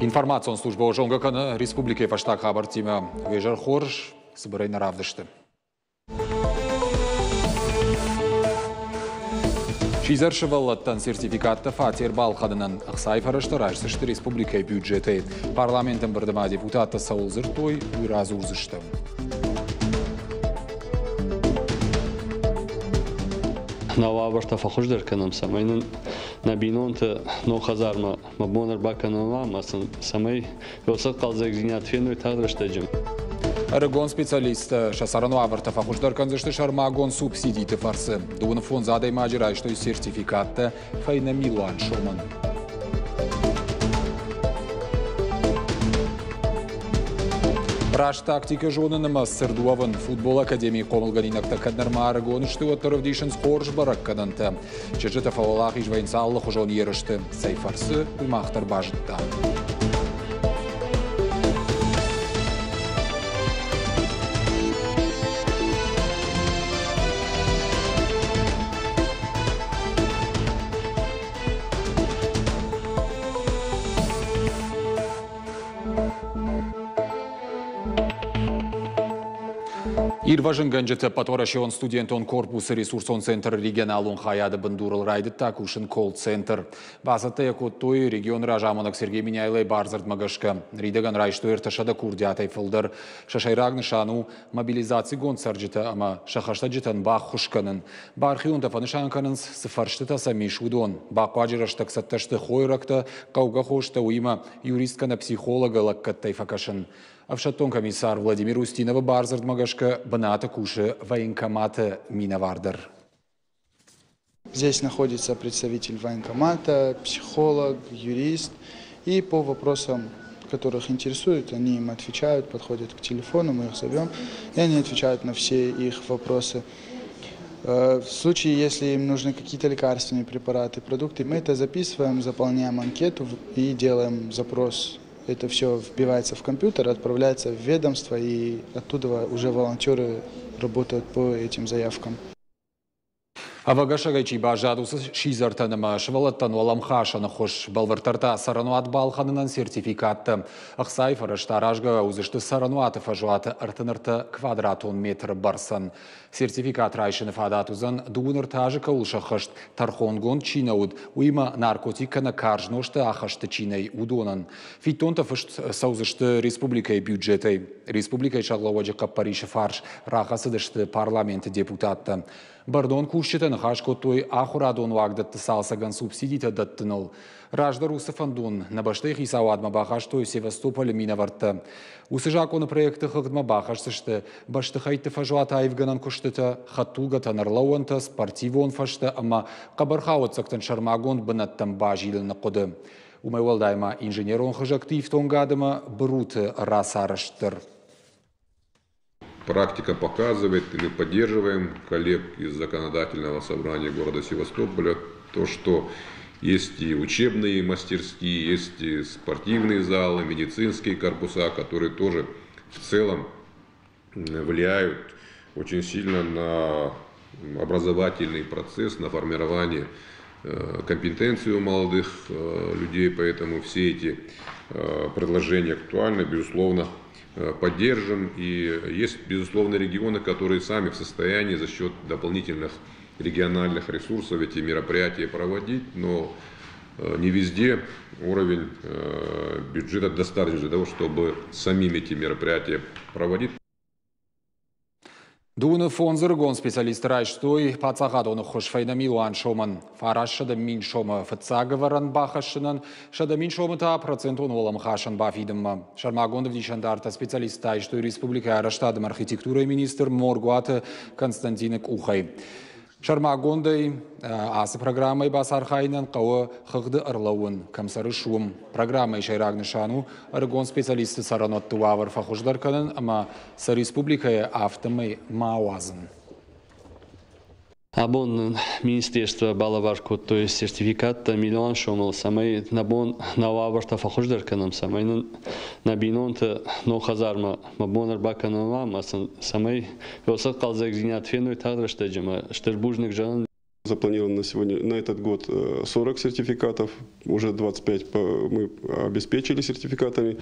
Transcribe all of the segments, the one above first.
Информацион службӕ зонгӕ кӕны республикӕйы фӕстаг хабӕрттимӕ. Уе зӕр хорз, цыбырӕй нӕ равдысты. Сидзӕр сывӕллӕттӕн сертификаттӕ фатер балхӕнынӕн ӕхцайы фӕрӕзтӕ райсдзысты республикӕйы бюджетӕй. Парламенты ӕмбырды ма депутаттӕ цӕуыл дзырдтой, уый радзурдзысты. Нӕ уавӕртӕ фӕхуыздӕр кӕнӕм, цӕмӕй нын нӕ бинонты ног хӕдзармӕ мӕ бон ӕрбакӕнын уа ӕмӕ сын цӕмӕй уыцы хъӕлдзӕгдзинад феной тагъд рӕстӕджы. Ӕрыгон специалисттӕ сӕ цӕрӕн уавӕртӕ фӕхуыздӕр кӕндзысты сӕрмагонд субсидиты фӕрцы. 25 адӕймаджы райстой сертификаттӕ фӕйнӕ милуан сомӕн. Раст тактикӕ зонын ӕмӕ цырд уӕвын футболы академийы хъомылгӕнинӕгтӕ кӕд нырма ӕрыгон сты, уӕддӕр ӕвдисынц хорз бӕрӕггӕнӕнтӕ. Чызджытӕ фӕуӕлахиз вӕййынц алыхуызон ерысты. Цӕй фӕрцы, уый мах дӕр базыдтам. Ирвӕзынгӕнджыты ӕппӕтуӕрӕсеон студентон корпусы ресурсон центры регионалон хайады бындурыл райдыдта кусын колл-центр. Бацӕттӕ йӕ кодтой регионы разамонӕг Сергей Меняйлойы бардзырдмӕ гӕсгӕ. Ныридӕгӕн райстой 300 курдиатӕй фылдӕр. Сӕ сӕйраг нысан у мобилизацигонд цӕрджытӕ ӕмӕ сӕ хӕстӕджытӕн баххуыс кӕнын. Бархионтӕ фӕнысан кӕнынц, цы фӕрстытӕ сӕм ис, уыдон. Бахъуаджы рӕстӕг цӕттӕ сты хойрӕгтӕ, хъӕугӕ хостӕ, уыимӕ юрист кӕнӕ психологы лӕггӕдтӕй фӕкӕсын. Ӕфсӕддон комиссар Владимир Устиновы бардзырдмӕ гӕсгӕ бынаты кусы военкоматы минӕвар дӕр. Здесь находится представитель военкомата, психолог, юрист. И по вопросам, которых интересует, они им отвечают, подходят к телефону, мы их зовем, и они отвечают на все их вопросы. В случае, если им нужны какие-то лекарственные препараты, продукты, мы это записываем, заполняем анкету и делаем запрос. Это все вбивается в компьютер, отправляется в ведомство, и оттуда уже волонтеры работают по этим заявкам. Ӕвӕгӕсӕгӕй чи баззад, уыцы сидзӕртӕн ӕмӕ сывӕллӕттӕн уӕлӕмхасӕн ӕххуыс, бӕлвырддӕр та цӕрӕнуат балхӕнынӕн сертификаттӕ. Ӕхцайы фӕрӕзтӕ аразгӕ уыдзысты цӕрӕнуаты фӕзуаты 33 квадратон метры бӕрцӕн. Сертификат райсыны фадат уыдзӕн, 23 азы кӕуыл сӕххӕст, тӕрхонгонд чи нӕ уыд, уыимӕ наркотик кӕнӕ карз нозты ахӕсты чи нӕй, уыдонӕн. Фиддонтӕ фыст цӕудзысты республикӕйы бюджетӕй. Республикӕйы сӕргълӕууӕджы хъӕппӕрисы фарс рахӕцыдысты парламенты депутаттӕ. Бӕрнон кусджытӕ ныхас кодтой ахуырадон уагдӕтты цалцӕгӕн субсидитӕ дӕттыныл. Раздӕр уыцы фӕндон нӕ бӕстӕйы хицауадмӕ бахастой Севастополы минӕвӕрттӕ. Уыцы закъоны проекты хыгъдмӕ бахӕсдзысты бӕстыхӕйтты фӕзуат аивгӕнӕн куыстытӕ, хӕдтулгӕтӕн ӕрлӕууӕнтӕ, спортивон фӕзтӕ ӕмӕ хъӕбӕрхауӕццӕгтӕн сӕрмагонд бынӕттӕм базилыны хъуыды. Уымӕй уӕлдай ма инженерон хызӕгты ифтонгад ӕмӕ быруты рацарӕзт дӕр. Практика показывает, и мы поддерживаем коллег из законодательного собрания города Севастополя, то, что есть и учебные мастерские, есть и спортивные залы, медицинские корпуса, которые тоже в целом влияют очень сильно на образовательный процесс, на формирование компетенции у молодых людей, поэтому все эти предложения актуальны, безусловно, поддержим. И есть, безусловно, регионы, которые сами в состоянии за счет дополнительных региональных ресурсов эти мероприятия проводить, но не везде уровень бюджета достаточно для того, чтобы самим эти мероприятия проводить. Дыууыны фондзырыгон специалисты райстой паддзахадон ӕххуыс фӕйнӕ милуан сомӕн, 900 000 сомы фыццаг ӕвӕрӕн бахӕссынӕн, 100 000 сомы та процентон уӕлӕмхасӕн бафидынмӕ. Сӕрмагонд ӕвдисӕндартӕ специалисттӕ айстой республикӕйы арӕзтады ӕмӕ архитектурӕйы министр Моргуаты Константины къухӕй. Сӕрмагондӕй ацы программӕйы бацархайынӕн хъӕуы хыгъды ӕрлӕууын, кӕм цӕрыс, уым. Программӕйы сӕйраг нысан у ӕрыгон специалистты цӕрӕнуӕтты уавӕр фӕхуыздӕр кӕнын ӕмӕ сӕ республикӕйы афтӕмӕй ма ауадзын. Абон нын министерство балӕвар кодтой сертификаттӕ милуан сомыл, цӕмӕй нӕ бон нӕ уавӕртӕ фӕхуыздӕр кӕнӕм, цӕмӕй нын нӕ бинонты ног хӕдзармӕ мӕ бон ӕрбакӕнын уа ӕмӕ сын цӕмӕй уыцы хъӕлдзӕгдзинад феной тагъд рӕстӕджы ӕмӕ стыр бузныг зӕгъын. Запланировано на сегодня, на этот год 40 сертификатов, уже 25 мы обеспечили сертификатами.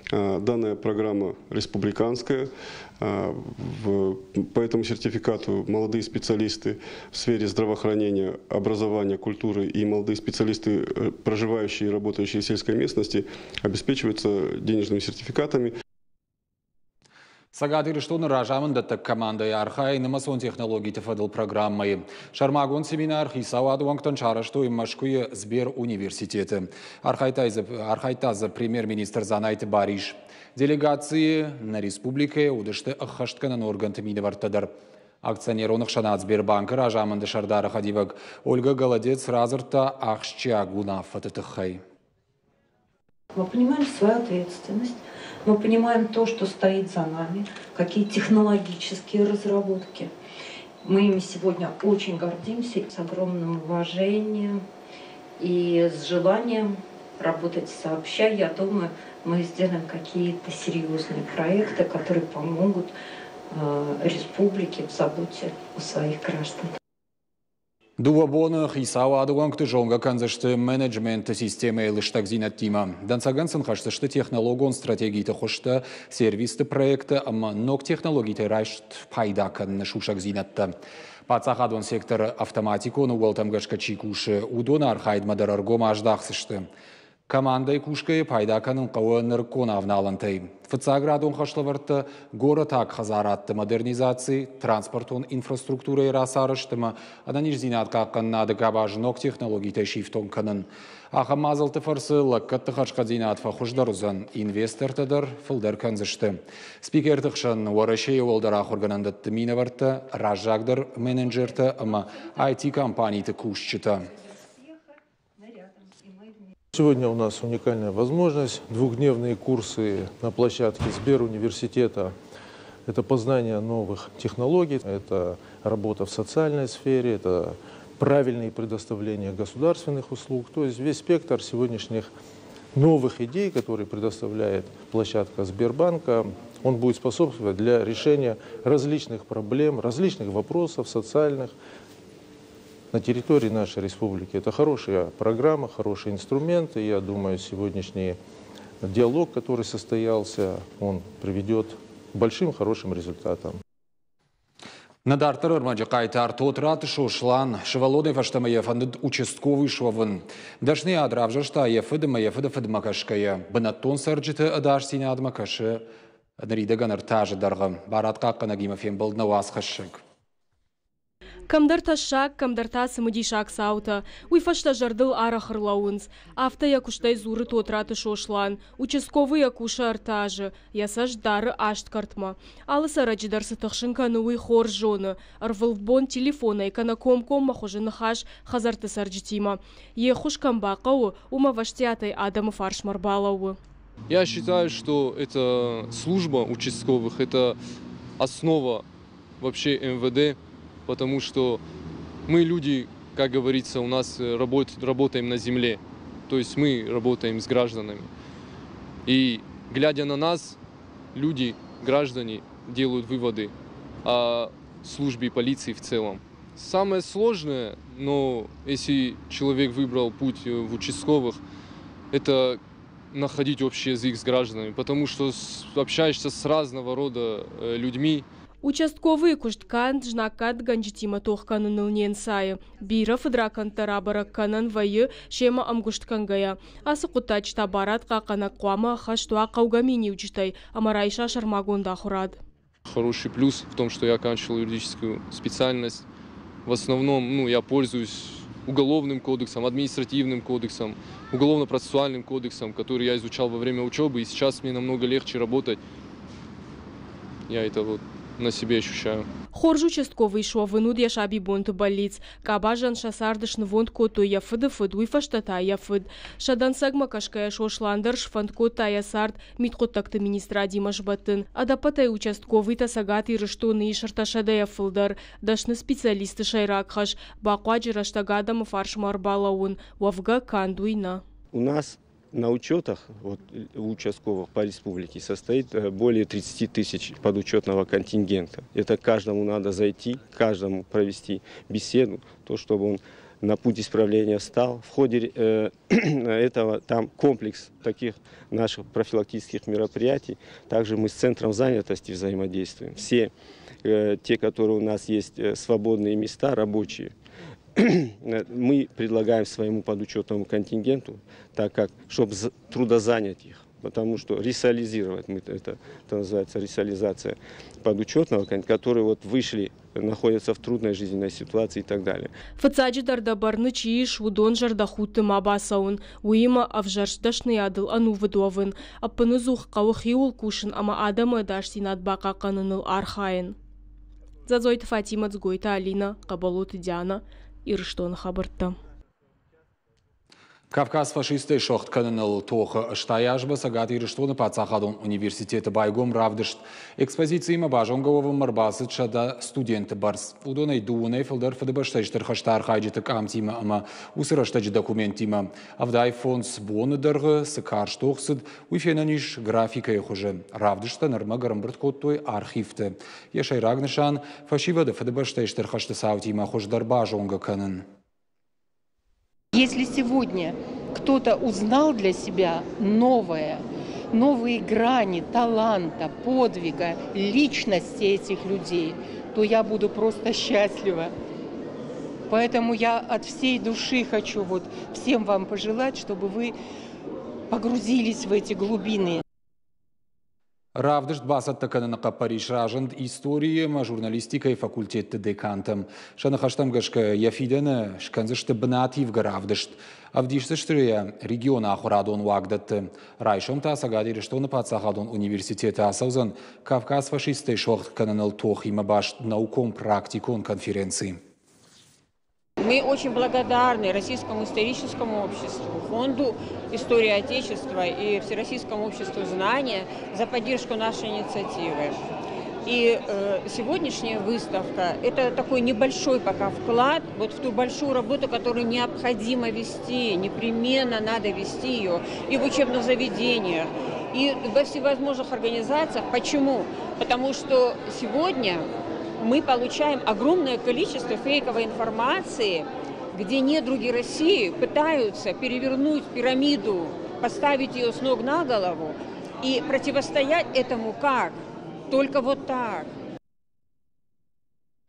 Данная программа республиканская. По этому сертификату молодые специалисты в сфере здравоохранения, образования, культуры и молодые специалисты, проживающие и работающие в сельской местности, обеспечиваются денежными сертификатами. Цӕгат Ирыстоны разамындӕттӕг командӕйы архайы нымӕцон технологиты фӕдыл программӕйы. Сӕрмагонд семинар хицауады уӕнгтӕн сарӕзтой Мӕскуыйы Сбер университеты. Архайдта дзы премьер-министр Дзанайты Барис. Делегацийы нӕ республикӕйы уыдысты ӕххӕстгӕнӕн органты минӕвӕрттӕ дӕр. Акционерон ӕхсӕнад Сбербанкы разамынды сӕрдары хӕдивӕг Ольга Голодец радзырдта ахсджиаг уынаффӕты тыххӕй. Мы понимаем свою ответственность, мы понимаем то, что стоит за нами, какие технологические разработки. Мы ими сегодня очень гордимся, с огромным уважением и с желанием работать сообща. Я думаю, мы сделаем какие-то серьезные проекты, которые помогут республике в заботе о своих гражданах. Дыууӕ боны хицауады уӕнгты зонгӕ кӕндзысты менеджменты системӕйы лыстӕгдзинӕдтимӕ. Дӕнцӕгӕн сын хӕсдзысты технологон стратегиты хуызтӕ, сервисты проекттӕ ӕмӕ ног технологитӕй райст пайда кӕныны сусӕгдзинӕдтӕ. Паддзахадон секторы автоматикон ӕууӕлтӕм гӕсгӕ чи кусы, уыдоны архайдмӕ дӕр ӕргом аздахдзысты. Командӕйы кусгӕйӕ пайда кӕнын хъӕуы нырыккон авналӕнтӕй. Фыццаградон хӕслӕвӕрдтӕ горӕтаг хӕдзарадты модернизаци, транспортон инфраструктурӕйы рацарӕзт ӕмӕ ӕнӕниздзинад хъахъхъӕнынады къабаз ног технологитӕй сифтонг кӕнын. Ахӕм мадзӕлтты фӕрцы лӕггӕдты хӕрзхъӕддзинад фӕхуыздӕр уыдзӕн, инвестортӕ дӕр фылдӕр кӕндзысты. Спикерты хсӕн Уӕрӕсейы уӕлдӕр ахуыргӕнӕндӕтты минӕвӕрттӕ, раззагдӕр менеджертӕ ӕмӕ IT-компаниты кусджытӕ. Сегодня у нас уникальная возможность. Двухдневные курсы на площадке Сберуниверситета. Это познание новых технологий, это работа в социальной сфере, это правильное предоставление государственных услуг. То есть весь спектр сегодняшних новых идей, которые предоставляет площадка Сбербанка, он будет способствовать для решения различных проблем, различных вопросов социальных на территории нашей республики. Это хорошая программа, хороший инструмент. И я думаю, сегодняшний диалог, который состоялся, он приведет к большим хорошим результатам. Нӕ дарддӕры ӕрмӕджы хъайтар Тотраты Сослан сывӕллонӕй фӕстӕмӕ йӕ фӕндыд участковый суӕвын. Дӕсныйад равзӕрста йӕ фыд ӕмӕ йӕ фыды фыдмӕ кӕсгӕйӕ. Бынӕттон цӕрджыты ӕдасдзинадмӕ кӕсы ныридӕгӕн 3 азы дӕргъы. Барадхъахъхъӕнӕгимӕ фембӕлд нӕ уацхӕссӕг. Кӕмдӕр тӕссаг, кӕмдӕр та цымыдисаг цаутӕ. Уый фӕстӕ зӕрдыл арӕх ӕрлӕууынц. Афтӕ йӕ куыстӕй дзуры Тотраты Сослан. Участковыйӕ кусы 3 азы, йӕ цӕст дары аст кӕртмӕ. Алы цӕрӕджы дӕр цы тыхсын кӕны, уый хорз зоны. Ӕрвылбон телефонӕй кӕнӕ комкоммӕ хуызы ныхас хӕдзӕртты цӕрджытимӕ. Йе ххуыс кӕм бахъӕуы, уым ӕвӕстиатӕй адӕмы фарсмӕ ӕрбалӕууы. Я считаю, что это служба участковых, это основа вообще МВД, потому что мы люди, как говорится, у нас работаем на земле, то есть мы работаем с гражданами. И глядя на нас, люди, граждане делают выводы о службе полиции в целом. Самое сложное, но если человек выбрал путь в участковых, это находить общий язык с гражданами, потому что общаешься с разного рода людьми. Участковыйы куыст канд знаггадгӕнджытимӕ тох кӕныныл не нцайы. Бирӕ фыдракӕндтӕ рабӕрӕг кӕнӕн вӕййы семӕ ӕмгуыст кӕнгӕйӕ. Ацы хъуыддаджы та барадхъахъхъӕнӕг хъуамӕ ӕххӕст уа хъӕугӕ миниуджытӕй ӕмӕ райса сӕрмагонд ахуырад. Хороший плюс в том, что я оканчивал юридическую специальность. В основном, ну, я пользуюсь уголовным кодексом, административным кодексом, уголовно-процессуальным кодексом, который я изучал во время учебы, и сейчас мне намного легче работать. Я это вот на себе ощущаю. Хорз участковый суӕвын уыд йӕ сабибонты бӕллиц. Къабазӕн сӕ цард снывонд кодтой йӕ фыды фыд, уый фӕстӕ та йӕ фыд. Сӕ дӕнцӕгмӕ кӕсгӕйӕ Сослан дӕр сфӕнд кодта йӕ цард мидхъуыддӕгты министрадимӕ сбӕттын. Ӕдӕппӕтӕй участковыйтӕ Цӕгат Ирыстоны ис 300-йӕ фылдӕр. Дӕсны специалисты сӕйраг хӕс – бахъуаджы рӕстӕг адӕмы фарсмӕ ӕрбалӕууын. Уӕвгӕ, канд уый нӕ. У нас На учетах вот, у участковых по республике состоит более 30 тысяч подучетного контингента. Это каждому надо зайти, каждому провести беседу, то, чтобы он на путь исправления стал. В ходе этого там комплекс таких наших профилактических мероприятий. Также мы с центром занятости взаимодействуем. Все те, которые у нас есть свободные места рабочие, мы предлагаем своему подучетному контингенту, так как, чтобы трудозанять их, потому что ресоциализировать, мы это называется ресоциализация подучетного, которые вот вышли, находятся в трудной жизненной ситуации и так далее. Фыццаджыдӕр дӕ бӕрны чи ис, уыдон зӕрдӕхудты ма бацӕуын, уыимӕ ӕвзӕрст дӕсныйадыл ӕнувыд уӕвын, ӕппыныдзух хъӕуы хиуыл кусын ӕмӕ адӕмы ӕдасдзинад бахъахъхъӕныныл архайын. Дзӕдзойты Фатимӕ, Дзгойты Алинӕ, Хъӕбӕлоты Диана, Ирыстоны хабӕрттӕ. Кавказ фашисттӕй суӕгъд кӕныныл тохы 80 азмӕ Цӕгат Ирыстоны паддзахадон университеты байгом равдыст. Экспозициимӕ базонгӕ уӕвынмӕ ӕрбацыд 100 студенты бӕрц. Уыдонӕй дыууынӕй фылдӕр Фыдыбӕстӕйы Стыр хӕсты архайджыты къамтимӕ ӕмӕ уыцы рӕстӕджы документтимӕ. 75 боны дӕргъы цы карз тох цыд, уый фенӕн ис графикӕйы хуызы. Равдысттӕ ӕрмӕг ӕрӕмбырд кодтой архивты. Йӕ сӕйраг нысан – фӕсивӕды Фыдыбӕстӕйы Стыр хӕсты цаутимӕ хуыздӕр базонгӕ кӕнын. Если сегодня кто-то узнал для себя новое, новые грани таланта, подвига, личности этих людей, то я буду просто счастлива. Поэтому я от всей души хочу вот всем вам пожелать, чтобы вы погрузились в эти глубины. Равдыст бацӕттӕ кӕныны хъӕппӕрис разынд историйы ӕмӕ журналистикӕйы факультетты декантӕм. Сӕ ныхӕстӕм гӕсгӕ йӕ фидӕны скӕндзысты бынативгӕ равдыст. Ӕвдисдзысты йӕ регионы ахуырадон уагдӕтты. Райсом та Цӕгат Ирыстоны паддзахадон университеты ацӕудзӕн Кавказ фашисттӕй суӕгъд кӕныныл тохимӕ баст наукон-практикон конференци. Мы очень благодарны Российскому историческому обществу, Фонду истории Отечества и Всероссийскому обществу знания за поддержку нашей инициативы. И сегодняшняя выставка – это такой небольшой пока вклад вот в ту большую работу, которую необходимо вести, непременно надо вести ее и в учебных заведениях, и во всевозможных организациях. Почему? Потому что сегодня мы получаем огромное количество фейковой информации, где недруги России пытаются перевернуть пирамиду, поставить ее с ног на голову и противостоять этому как? Только вот так.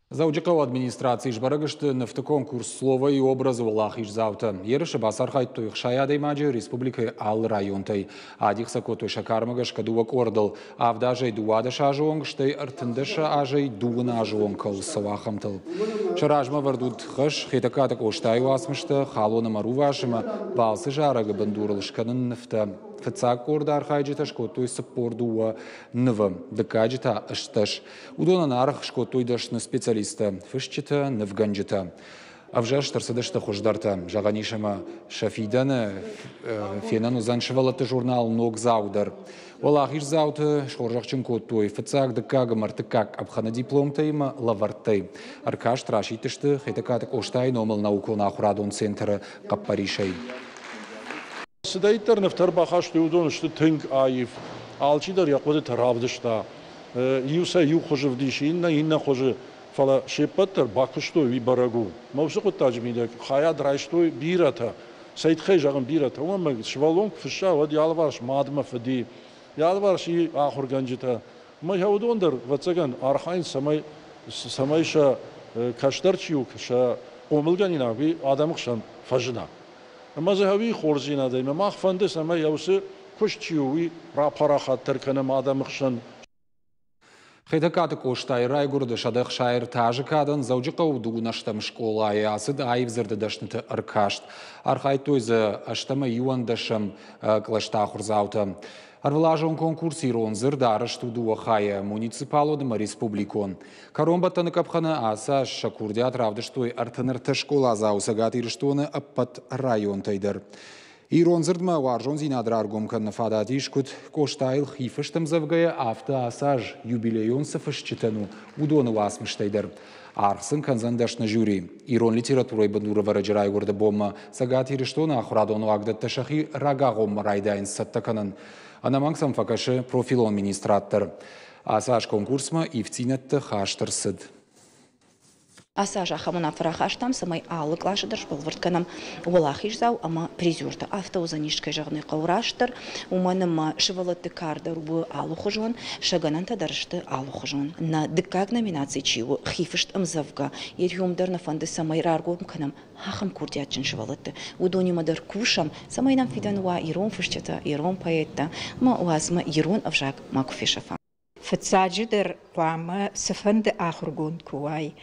Дзӕуджыхъӕуы администрацийы сбӕрӕг сты нывты конкурс «Слово и образы» уӕлахиздзаутӕ. Ерысы бацархайдтой 60 адӕймаджы республикӕйы алы районтӕй. Адих сӕ кодтой сӕ кармӕ гӕсгӕ дыууӕ къордыл: 7 азӕй 12 азы онг, стӕй 13 азӕй 20 азы онг кӕуыл цӕуы, ахӕмтыл. Сӕ размӕ вӕрд уыд хӕс Хетӕгкаты Къостайы уацмыстӕ «Халон ӕмӕ рувас» ӕмӕ «Балцы зарӕг»-ы бындурыл скӕнын нывтӕ. Фыццаг къорды архайджытӕ скодтой 42 нывы, дыккаджы та 18. Уыдонӕн аргъ скодтой дӕсны специалисттӕ, фысджытӕ, нывгӕнджытӕ. Ӕвзӕрст ӕрцыдысты хуыздӕртӕ. Зӕгъӕн ис, ӕмӕ сӕ фидӕны фенӕн уыдзӕн сывӕллӕтты журнал «Ногдзау» дӕр. Уӕлахиздзауты схорзӕхджын кодтой фыццаг, дыккаг ӕмӕ ӕртыккаг къӕпхӕны дипломтӕй ӕмӕ лӕвӕрттӕй. Ӕркаст расидтысты Хетӕгкаты Къостайы номыл наукон-ахуырадон центры хъӕппӕрисӕй. Цыдӕриддӕр нывтӕ ӕрбахастой, уыдон сты тынг аив. Алчидӕр йӕ хъуыдытӕ равдыста. Иу сӕ иу хуызы вдисы, иннӕ иннӕ хуызы. Фӕлӕ се ппӕт дӕр бакуыстой, уый бӕрӕг у. Мӕ уыцы хъуыддаджы мидӕг хайад райстой бирӕтӕ. Цӕй тыххӕй зӕгъын бирӕтӕ? Уымӕн ӕмӕ сывӕллон куы фысса, уӕд йӕ алыварс мад ӕмӕ фыди, йӕ алыварс и ахуыргӕнджытӕ. Ӕмӕ йӕ уыдон дӕр, ӕвӕццӕгӕн, архайынц, цӕмӕй сӕ кӕстӕр чи у, сӕ хъомылгӕнинаг, уый адӕмы хсӕн фӕзына. Ӕмӕ дзы ӕви хорздзинадӕй мӕ мах фӕнды, цӕмӕй уыцы куыст чи у, уый рапарахатдӕр кӕнӕм адӕмы хсӕн. Хетӕгкаты Къостайы райгуырды 163 азы кадӕн Дзӕуджыхъӕуы 18-ӕм скъолайы ацыд аив дзырды дӕсныты ӕркаст. Архайдтой дзы 8 ӕмӕ 11-ӕм кълӕсты ахуырдзаутӕ. Ӕрвылазон конкурс «Ирон дзырд» арӕзт у дыууӕ хайӕ – муниципалон ӕмӕ республикон. Кӕронбӕттӕны къӕпхӕны ацы аз сӕ курдиат равдыстой 33 скъоладзауы Цӕгат Ирыстоны ӕппӕт районтӕй дӕр. Ирон дзырдмӕ уарзондзинад раргом кӕныны фадат ис куыд Къостайыл хи фыст ӕмдзӕвгӕйӕ, афтӕ ацы аз юбилейон цы фысджытӕн у, уыдоны уацмыстӕй дӕр. Аргъ сын кӕндзӕн дӕсны жюри. Ирон литературӕйы бындурӕвӕрӕджы райгуырды бонмӕ Цӕгат Ирыстоны ахуырадон уагдӕттӕ сӕхи рагагъоммӕ райдайынц цӕттӕ кӕнын. Ӕнӕмӕнг сӕм фӕкӕсы профилон министрад дӕр. Ацы аз конкурсмӕ ивддзинӕдты хаст ӕрцыд. Ацы аз ахӕм уынаффӕ рахастам, цӕмӕй алы къласы дӕр сбӕлвырд кӕнӕм уӕлахиздзау ӕмӕ призертӕ. Афтӕ уыдзӕнис, кӕй зӕгъын ӕй хъӕуы, растдӕр, уымӕн ӕмӕ сывӕллӕтты кар дӕр у алыхуызон, сӕ гӕнӕнтӕ дӕр сты алыхуызон. Нӕ дыккаг номинаци чи у, хифыст ӕмдзӕвгӕ, йе ргом дӕр нӕ фӕнды, цӕмӕй раргом кӕнӕм ахӕм курдиатджын сывӕллӕтты. Уыдонимӕ дӕр кусӕм, цӕмӕй нӕм фидӕн уа ирон фысджытӕ, ирон поэттӕ ӕмӕ уадзмӕ ирон ӕвзаг макуы фесӕфа. Фыццаджыдӕр хъуамӕ цыфӕнды ахуыргонд куы уай,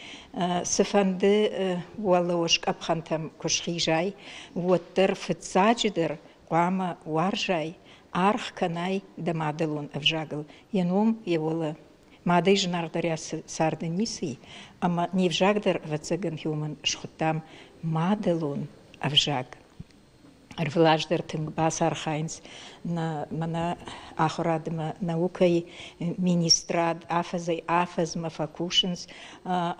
цыфӕнды уӕлӕуӕз къӕпхӕнтӕм куы схизай, уӕддӕр фыццаджыдӕр хъуамӕ уарзай, аргъ кӕнай дӕ мадӕлон ӕвзагыл, йӕ ном, йӕ уӕлӕ. Мадӕй зынаргъдӕр царды ницы и, ӕмӕ не взаг дӕр, ӕвӕццӕгӕн, уымӕн схуыдтам мадӕлон ӕвзаг. Ӕрвылаз дӕр тынг бацархайынц нӕ мӕнӕ ахуырадмӕ наукӕйы министрад афӕдзӕй-афӕдзмӕ фӕкусынц.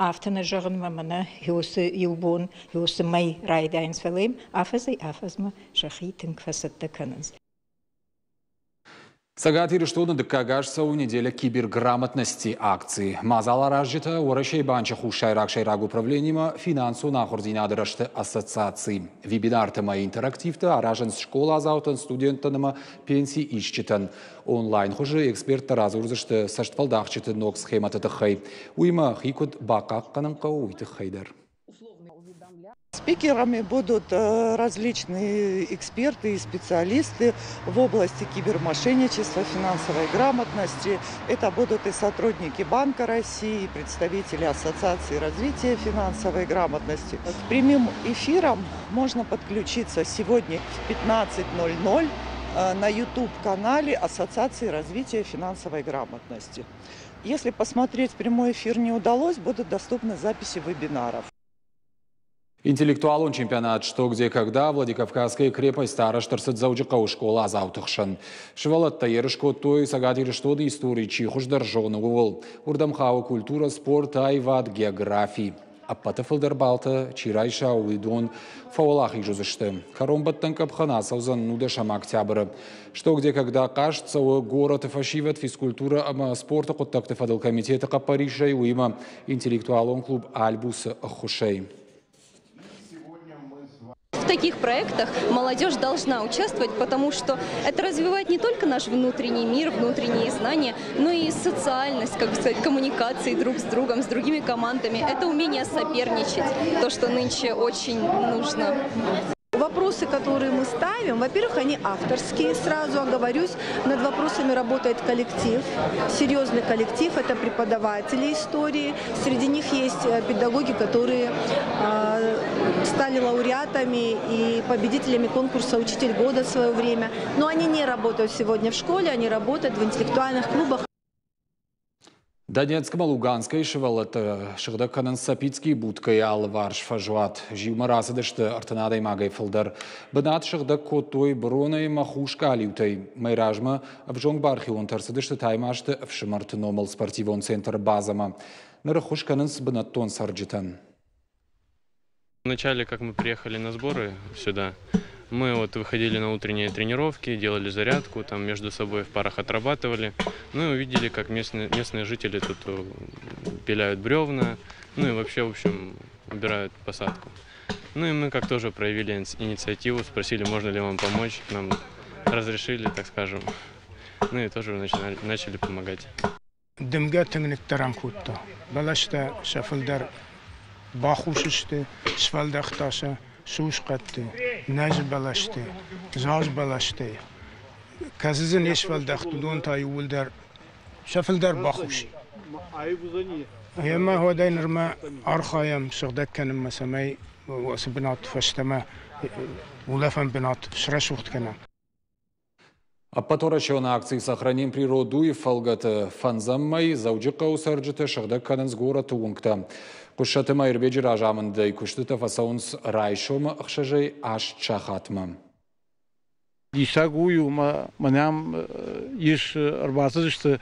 Афтӕ нӕ зӕгъынмӕ мӕнӕ уыцы иу бон, уыцы мӕй райдайынц, фӕлӕ йын афӕдзӕй-афӕдзмӕ сӕхи тынг фӕцӕттӕ кӕнынц. Цӕгат Ирыстоны дыккаг аз цӕуы неделя киберграмотности акци. Мадзал аразджытӕ Уӕрӕсейы банчы Хуссайраг сӕйраг управленимӕ финансон ахуырдзинады рӕзты ассоциаци. Вебинартӕ ӕмӕ интерактивтӕ аразынц скъоладзаутӕн, студенттӕн ӕмӕ пенси исджытӕн. Онлайн хуызы эксперттӕ радзурдзысты цӕстфӕлдахджыты ног схемӕты тыххӕй. Уыимӕ хи куыд бахъахъхъӕнын хъӕуы, уый тыххӕй дӕр. Спикерами будут различные эксперты и специалисты в области кибермошенничества, финансовой грамотности. Это будут и сотрудники Банка России, и представители Ассоциации развития финансовой грамотности. К прямым эфирам можно подключиться сегодня в 15.00 на YouTube-канале Ассоциации развития финансовой грамотности. Если посмотреть прямой эфир не удалось, будут доступны записи вебинаров. Интеллектуалон чемпионат «Что, где, когда» Владикавказская крепость арӕзт ӕрцыд Дзӕуджыхъӕуы скъоладзауты хсӕн. Сывӕллӕттӕ ерыс кодтой Цӕгат Ирыстоны историйы чи хуыздӕр зоны, ууыл. Уырдӕм хауы культурӕ, спорт, аивад, географи. Ӕппӕты фылдӕр баллтӕ чи райса, уыдон фӕуӕлахиз уыдзысты. Кӕронбӕттӕн къӕпхӕн ацӕудзӕн 19 октябры. «Что, где, когда» хъазт цӕуы горӕты фӕсивӕд физкультурӕ ӕмӕ спорты хъуыддӕгты фӕдыл комитеты хъӕппӕрисӕй, уыимӕ интеллектуалон клуб «Альбус»-ы ӕххуысӕй. В таких проектах молодежь должна участвовать, потому что это развивает не только наш внутренний мир, внутренние знания, но и социальность, как бы сказать, коммуникации друг с другом, с другими командами. Это умение соперничать, то, что нынче очень нужно. Вопросы, которые мы ставим, во-первых, они авторские, сразу оговорюсь, над вопросами работает коллектив, серьезный коллектив, это преподаватели истории, среди них есть педагоги, которые стали лауреатами и победителями конкурса «Учитель года» в свое время, но они не работают сегодня в школе, они работают в интеллектуальных клубах. Донецк ӕмӕ Луганскӕй сывӕллӕттӕ сыгъдӕг кӕнынц Сапицкийы будкӕйы алыварс фӕзуат. Зиумӕ рацыдысты 30 адӕймагӕй фылдӕр. Бынат сыгъдӕг кодтой быронӕй ӕмӕ хус къалиутӕй. Мӕй размӕ ӕвзонг бархионтӕ ӕрцыдысты Таймазты ӕфсымӕрты номыл спортивон центры базӕмӕ. Ныр ӕххуыс кӕнынц бынӕттон цӕрджытӕн. Вначале, как мы приехали на сборы сюда, мы вот выходили на утренние тренировки, делали зарядку, там между собой в парах отрабатывали. Ну и увидели, как местные жители тут пиляют бревна, ну и вообще, в общем, убирают посадку. Ну и мы как тоже проявили инициативу, спросили, можно ли вам помочь, нам разрешили, так скажем. Ну и тоже начали помогать. Дымгӕ тынг ныддӕрӕн кодта. Бӕлӕстӕ сӕ фылдӕр бахус сты, сфӕлдӕхта сӕ сусхъӕдты, нӕзы бӕлӕсты, заз бӕлӕсты. Кӕцы дзы не сфӕлдӕхт, уыдон та иууылдӕр сӕ фылдӕр бахус. Ӕмӕ уӕдӕй нырмӕ архайӕм сыгъдӕг кӕнынмӕ, цӕмӕй ацы бынат фӕстӕмӕ улӕфӕн бынат срӕсугъд кӕнӕм. Ӕппӕтуӕрӕсеон акци «Сохраним природу»-йы фӕлгӕты фӕндзӕм мӕй Дзӕуджыхъӕуы цӕрджытӕ сыгъдӕг кӕнынц горӕты уынгтӕ. Хъуыссӕты Мӕирбеджы разамындӕй куыстытӕ фӕцӕуынц райсомы 6-ӕй 8 сахатмӕ. Диссаг уый у, мӕнӕ ам ис ӕрбацыдысты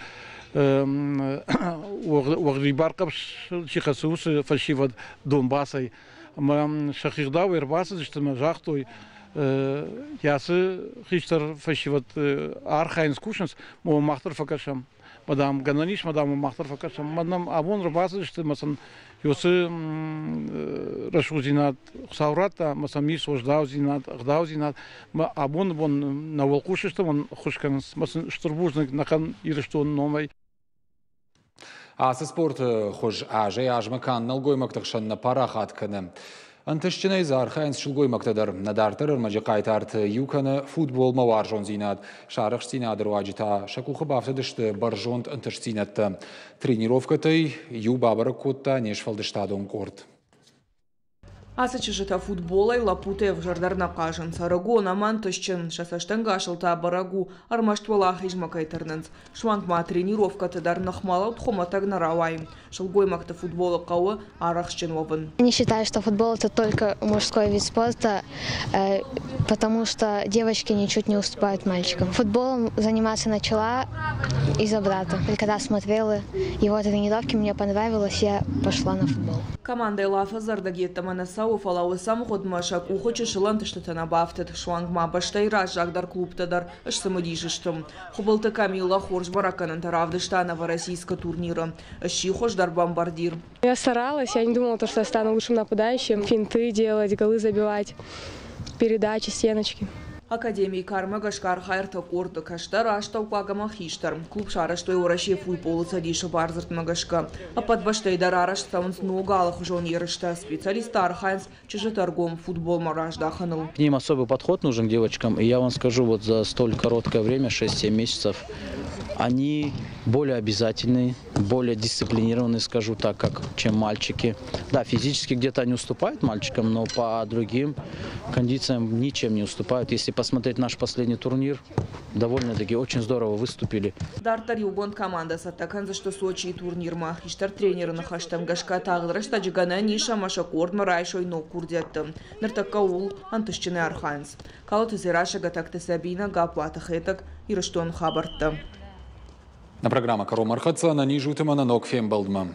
уӕгъдибар хъӕбыс чи хӕцы, уыцы фӕсивӕд Донбассӕй. Ӕмӕ сӕхи гъдауӕй ӕрбацыдысты ӕмӕ загътой, кӕцы хистӕр фӕсивӕд архайынц, кусынц, мах дӕр фӕкӕсӕм. Мадам, гӕнӕн ис, мадам, мах дӕр фӕкӕсӕм. Мӕ нӕм абон ӕрбацыдысты ӕмӕ сын уыцы рӕсугъддзинад Хуыцау радта, ӕмӕ сӕм ис уӕздаудзинад, ӕгъдаудзинад. Мӕ абоны бон нӕ уӕлхъус сты, ӕмӕ ӕххуыс кӕнынц. Мӕ сын стыр бузныг нӕхъӕн Ирыстоны номӕй. Ацы спорты хуыз азӕй-азмӕ канд нӕлгоймӕгты хсӕн нӕ парахат кӕны. Ӕнтыстджынӕй дзы архайынц сылгоймӕгтӕ дӕр. Нӕ дарддӕр ӕрмӕджы хъайтарты иу кӕны футболмӕ уарзондзинад. Сӕ арӕхстдзинады руаджы та сӕ къухы бафтыдысты бӕрзонд ӕнтыстдзинӕдтӕ. Тренировкӕтӕй иу бабӕрӕг кодта не сфӕлдыстадон къорд. Ацы чызджытӕ футболӕй лӕппутӕй ӕвзӕрдӕр нӕ хъазынц. Ӕрыгон ӕмӕ ӕнтыстджын. Сӕ цӕстӕнгасыл та бӕрӕг у, ӕрмӕст уӕлахизмӕ кӕй тырнынц. Суанг ма тренировкӕты дӕр ныхмӕлӕуд хуымӕтӕг нӕ рауайы. Сылгоймӕгты футболы хъӕуы арӕхстджын уӕвын. Не считаю, что футбол это только мужской вид спорта, потому что девочки ничуть не уступают мальчикам. Футболом заниматься начала из-за брата. Когда смотрела его тренировки, мне понравилось, я пошла на футбол. Командӕйыл афӕдзӕрдӕг йеддӕмӕ нӕ цӕуы, фӕлӕ уыцы ӕмгъуыдмӕ сӕ къухы чысыл ӕнтыстытӕ нӕ бафтыд. Суанг ма бӕстӕйы раззагдӕр клубтӕ дӕр сцымыдис сты. Хуыбылты Камилла хорз бӕрӕггӕнӕнтӕ равдыста Новороссийскы турниры. Сси хуыздӕр бомбардир. Я старалась, я не думала, что я стану лучшим нападающим. Финты делать, голы забивать, передачи, стеночки. Академийы кармӕ гӕсгӕ архайы ӕртӕ къорды: кӕстӕр, астӕуккаг ӕмӕ хистӕр. Клуб сарӕзтой Уӕрӕсейы футболы цӕдисы бардзырдмӕ гӕсгӕ. Ӕппӕт бӕстӕйы дӕр арӕзт цӕуынц ног алыхуызон ерыстӕ. Специалисттӕ архайынц чызджыты ӕргом футболмӕ раздахыныл. К ним особый подход нужен к девочкам. И я вам скажу, вот за столь короткое время, 6-7 месяцев, они более обязательные, более дисциплинированные, скажу так, как, чем мальчики. Да, физически где-то они уступают мальчикам, но по другим кондициям ничем не уступают. Если посмотреть наш последний турнир, довольно-таки очень здорово выступили. Дарддӕр иугонд командӕ цӕттӕ кӕндзысты Сочийы турнирмӕ. Хистӕр тренеры ныхӕстӕм гӕсгӕ тагъд рӕстӕджы гӕнӕн ис ӕмӕ сӕ къордмӕ райсой ног курдиӕтты. Ныртӕккӕ ууыл ӕнтыстджынӕй архайынц. Калоты Дзерассӕ, Гӕтӕгты Сабинӕ, Гаппуаты Хетӕг, Ирыстоны хабӕрттӕ. Нӕ программӕ кӕронмӕ ӕрхӕццӕ ӕнӕниз ут ӕмӕ нӕ ног фембӕлдмӕ.